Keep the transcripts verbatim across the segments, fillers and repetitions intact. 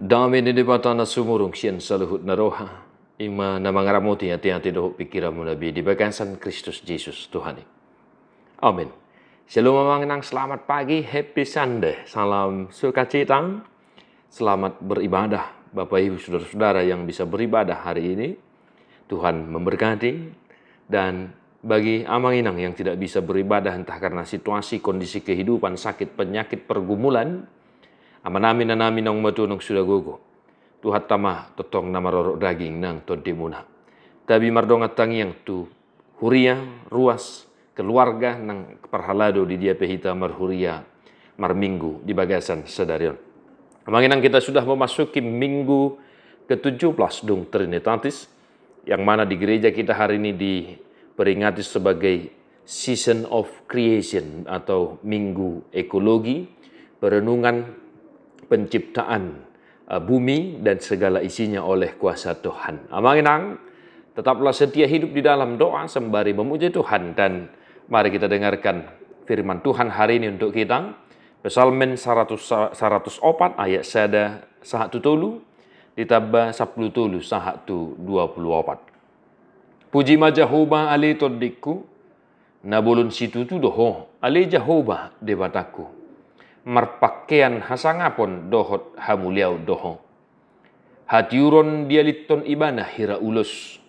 Dame ni Debata na sumurung sian saluhut na roha, i ma na mangaramoti ateate dohot pingkiranmuna be di bagasan Kristus Jesus Tuhan i. Amen. Shalom amang inang, selamat pagi, happy Sunday, salam sukacita, selamat beribadah Bapak Ibu Saudara-saudara yang bisa beribadah hari ini. Tuhan memberkati. Dan bagi amang inang yang tidak bisa beribadah entah karena situasi, kondisi kehidupan, sakit, penyakit, pergumulan, amanami, inanami naung matua, naung suda gogo, Tuhanta ma tongtong na marorot daging nang tondimuna. Tabi mardongan tangiang tu huria, ruas, keluarga nang parhalado di dia pe hita marhuria, marminggu di bagasan sadari on. Amang inang, kita sudah memasuki minggu ketujuh belas dung Trinitatis, yang mana di gereja kita hari ini diperingati sebagai Season of Creation atau Minggu Ekologi, perenungan penciptaan, eh, bumi dan segala isinya oleh kuasa Tuhan. Amang inang, tetaplah setia hidup di dalam doa sembari memuji Tuhan, dan mari kita dengarkan firman Tuhan hari ini untuk kita. Psalmen saratus, saratus opat ayat sada sahat tu tolu, ditamba sampulu tolu sahat tu dua pulu opat. Puji ma Jahowa ale tondingku, na bolon situtu do ho, ale Jahowa Debatangku. Marpangkean hasangapon dohot hamuliaon do ho. Hatiuron dialinhon Ibana hira ulos.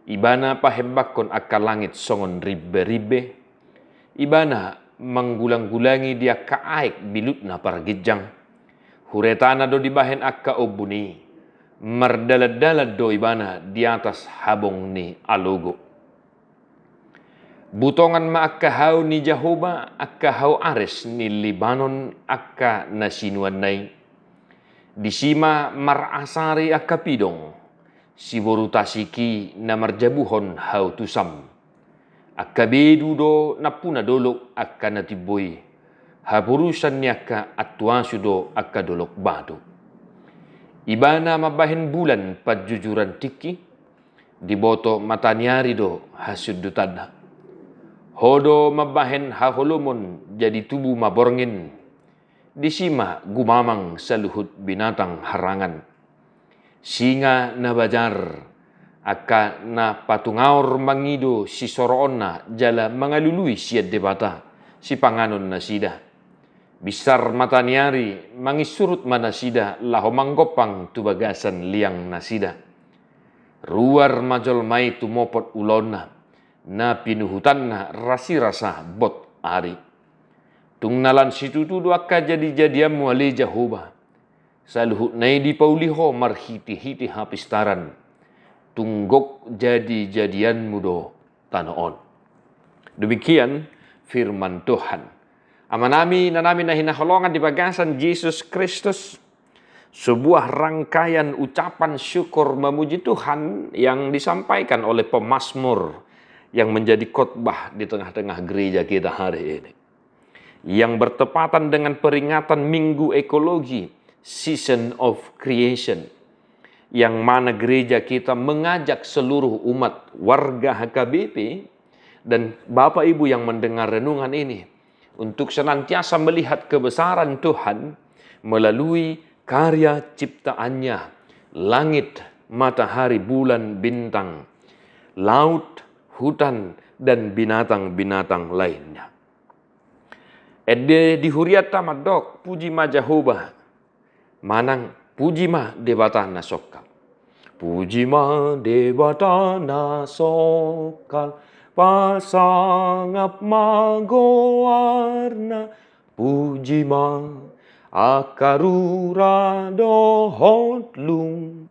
Ibana pahembangkon angka langit songon rimberimbe. Ibana manggulanggulangi di angka aek bilutna parginjang. Huretana do dibahen angka ombun i. Mardalandalan do Ibana di atas habong ni alogo. Butongan ma angka hau ni Jahowa, angka hau ares ni Libanon, angka na sinuanna i. Disi ma marasari angka pidong, siboru tasik i na marjabuhon hau tusam. Angka bedu do nampuna dolok angka na timbo i, haporusan ni angka antuasu do angka dolok batu. Ibana mambahen bulan panjujuran tingki, diboto mataniari do hasundutanna. Ho do mambahen haholomon jadi tubu ma borngin, disi ma gumamang saluhut binatang harangan. Singa na bajar, angka na patungaor mangido sisoroonna jala mangalului sian Debata sipanganon nasida. Binsar mataniari manginsurut ma nasida laho manggompang tu bagasan liang nasida. Ruar ma jolma i tumopot ulaonna, na pinuhutanna rasirasa bot ari. Tung na lan situtu do angka jadijadianmu ale Jahowa. Saluhutna i dipauli ho marhitehite hapistaran. Tung gok jadijadianmu do tano on. Demikian firman Tuhan. Amanami, inanami na hinaholongan di bagasan Jesus Kristus, sebuah rangkaian ucapan syukur memuji Tuhan yang disampaikan oleh pemazmur yang menjadi khotbah di tengah-tengah gereja kita hari ini, yang bertepatan dengan peringatan Minggu Ekologi, Season of Creation, yang mana gereja kita mengajak seluruh umat warga H K B P dan Bapak Ibu yang mendengar renungan ini untuk senantiasa melihat kebesaran Tuhan melalui karya ciptaan-Nya, langit, matahari, bulan, bintang, laut, hutan, dan binatang-binatang lainnya. Ende di hurianta mandok, puji ma Jahowa, manang puji ma Debata na songkal. Puji ma Debata na songkal, pasangap ma goarna, puji ma angka rura dohot lung,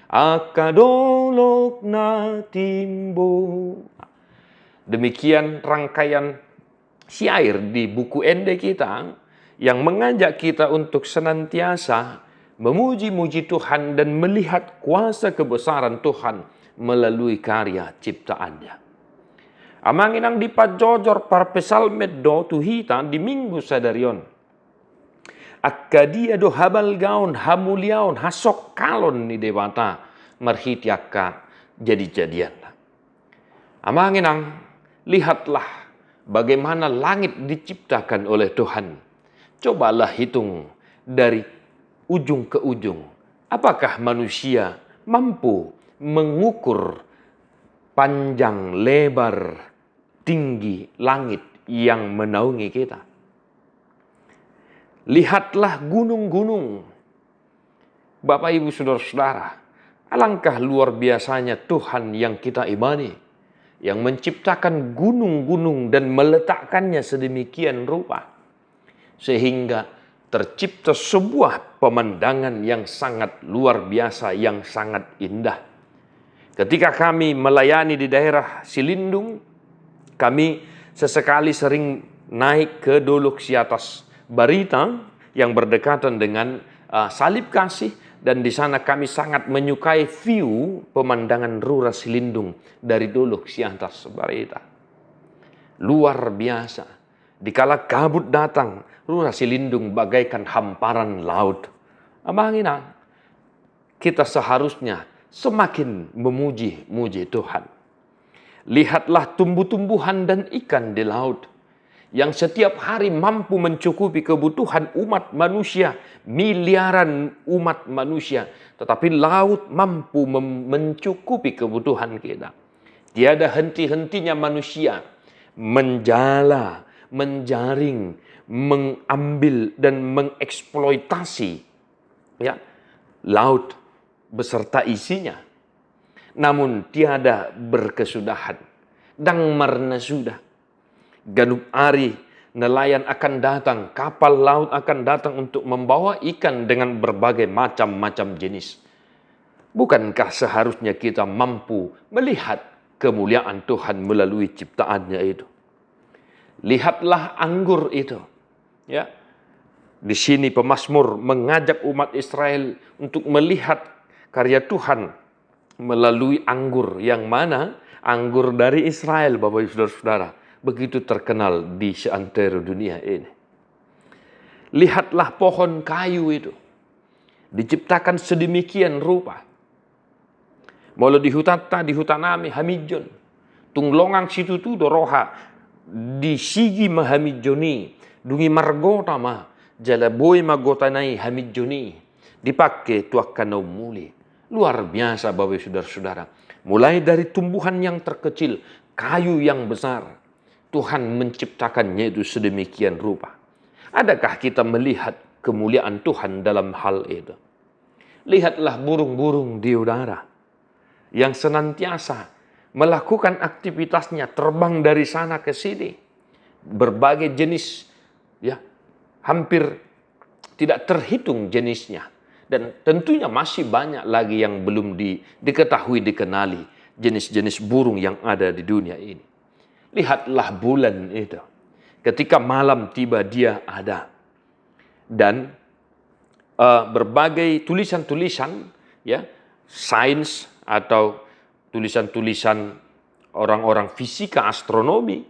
angka dolok na timbo. Demikian rangkaian syair di buku Ende kita yang mengajak kita untuk senantiasa memuji-muji Tuhan dan melihat kuasa kebesaran Tuhan melalui karya ciptaan-Nya. Amang inang, dipanjojor parpsalmen do tu hita di Minggu sadari on angka dia do habalgaon, hamuliaon, hasongkalon ni Debata marhite angka jadijadianna. Amang inang, lihatlah bagaimana langit diciptakan oleh Tuhan. Cobalah hitung dari ujung ke ujung, Apakah manusia mampu mengukur panjang lebar tinggi langit yang menaungi kita? Lihatlah gunung-gunung. Bapak, Ibu, Saudara-saudara, alangkah luar biasanya Tuhan yang kita imani, yang menciptakan gunung-gunung dan meletakkannya sedemikian rupa, sehingga tercipta sebuah pemandangan yang sangat luar biasa, yang sangat indah. Ketika kami melayani di daerah Silindung, kami sesekali sering naik ke Dolok Siatas Barita yang berdekatan dengan, uh, Salib Kasih, dan di sana kami sangat menyukai view pemandangan Rura Silindung dari Dolok Siatas Barita. Luar biasa. Dikala kabut datang, Rura Silindung bagaikan hamparan laut. Amang inang, kita seharusnya semakin memuji-muji Tuhan. Lihatlah tumbuh-tumbuhan dan ikan di laut, yang setiap hari mampu mencukupi kebutuhan umat manusia, miliaran umat manusia. Tetapi laut mampu mem-, mencukupi kebutuhan kita. Tiada henti-hentinya manusia menjala, menjaring, mengambil, dan mengeksploitasi, ya, laut beserta isinya. Namun tiada berkesudahan. Ndang marnasuda. Ganup ari nelayan akan datang, kapal laut akan datang untuk membawa ikan dengan berbagai macam-macam jenis. Bukankah seharusnya kita mampu melihat kemuliaan Tuhan melalui ciptaan-Nya itu? Lihatlah anggur itu. Ya. Di sini pemazmur mengajak umat Israel untuk melihat karya Tuhan melalui anggur, yang mana anggur dari Israel, Bapak Ibu Saudara-saudara, begitu terkenal di seantero dunia ini. Lihatlah pohon kayu itu, diciptakan sedemikian rupa. Molo di hutanta, di hutanami, haminjon. Tung longang situtu do roha, disigi ma haminjon i, dung i margota ma, jala boi ma gotana i haminjon i dipake tu angka na umuli. Luar biasa, Bapak Ibu Saudara-saudara. Mulai dari tumbuhan yang terkecil, kayu yang besar, Tuhan menciptakannya itu sedemikian rupa. Adakah kita melihat kemuliaan Tuhan dalam hal itu? Lihatlah burung-burung di udara yang senantiasa melakukan aktivitasnya, terbang dari sana ke sini. Berbagai jenis, ya, hampir tidak terhitung jenisnya. Dan tentunya masih banyak lagi yang belum di-, diketahui, dikenali, jenis-jenis burung yang ada di dunia ini. Lihatlah bulan itu. Ketika malam tiba, dia ada. Dan, eh, berbagai tulisan-tulisan, ya, sains atau tulisan-tulisan orang-orang fisika astronomi,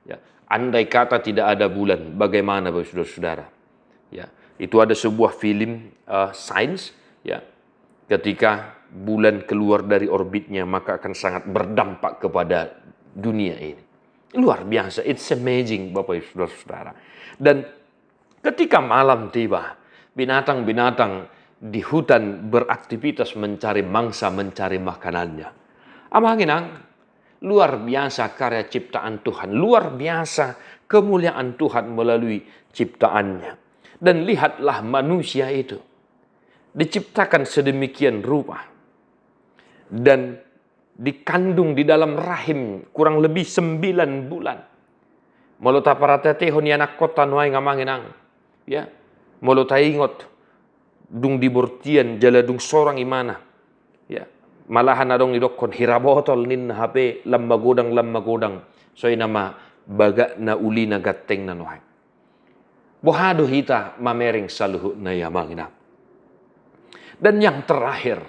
ya, andai kata tidak ada bulan, bagaimana, Bapak, Saudara-saudara? Ya, itu ada sebuah film, eh, sains, ya, ketika bulan keluar dari orbitnya, maka akan sangat berdampak kepada dunia ini. Luar biasa, it's amazing, Bapak Ibu Saudara-saudara. Dan ketika malam tiba, binatang-binatang di hutan beraktivitas mencari mangsa, mencari makanannya. Amang inang, luar biasa karya ciptaan Tuhan, luar biasa kemuliaan Tuhan melalui ciptaannya. Dan lihatlah manusia itu, diciptakan sedemikian rupa. Dan dikandung di dalam rahim kurang lebih sembilan bulan. Molo taparatehon i anakkonta nuaeng, Amang inang. Ya. Molo taingot, dung di bortian jala dung sorang imana. Ya. Malahan adong didokkon hira botol ninna, hape lam magodang, lam magodang. Songon i nama bagakna, ulina, gantengna nuaeng. Boha do hita mamereng saluhutna i, Amang inang? Dan yang terakhir,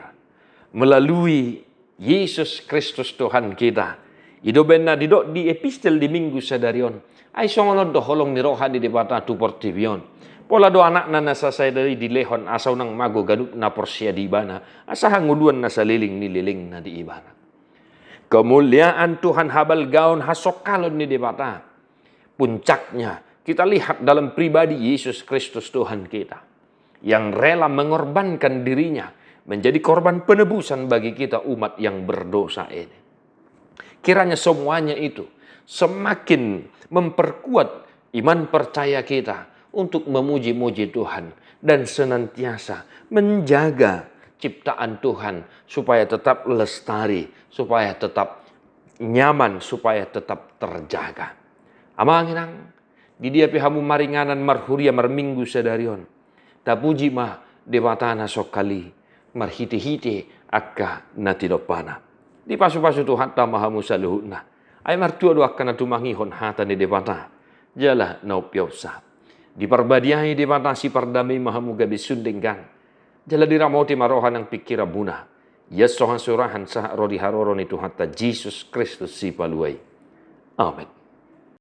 melalui Yesus Kristus Tuhan kita, i do umbahen na didok di epistel di Minggu sadari on. Ai songon on do holong ni roha ni Debata tu portibi on. Pola do Anakna na sasada i dilehon asa unang mago ganup na porsea di Ibana, asa hangoluan na saleleng ni lelengna di Ibana. Kemuliaan Tuhan, habalgaon, hasongkalon ni Debata, puncaknya kita lihat dalam pribadi Yesus Kristus Tuhan kita, yang rela mengorbankan dirinya menjadi korban penebusan bagi kita umat yang berdosa ini. Kiranya semuanya itu semakin memperkuat iman percaya kita untuk memuji-muji Tuhan dan senantiasa menjaga ciptaan Tuhan supaya tetap lestari, supaya tetap nyaman, supaya tetap terjaga. Amang inang, di dia pe hamu maringanan marhuria marminggu sadari on, tapuji ma Debata na songkali marhite-hite angka na tinompana. Dipasupasu Tuhanta ma hamu saluhutna. Ai martua do angka na tumangihon hata ni Debata jala na umpeopsa. Diparbadiai Debata sipardame ma hamu gabe sun denggan, jala diramoti ma roha nang pingkiranmuna. Ia so hasurahan sahat ro di haroro ni Tuhanta Jesus Kristus Sipalua i. Amen.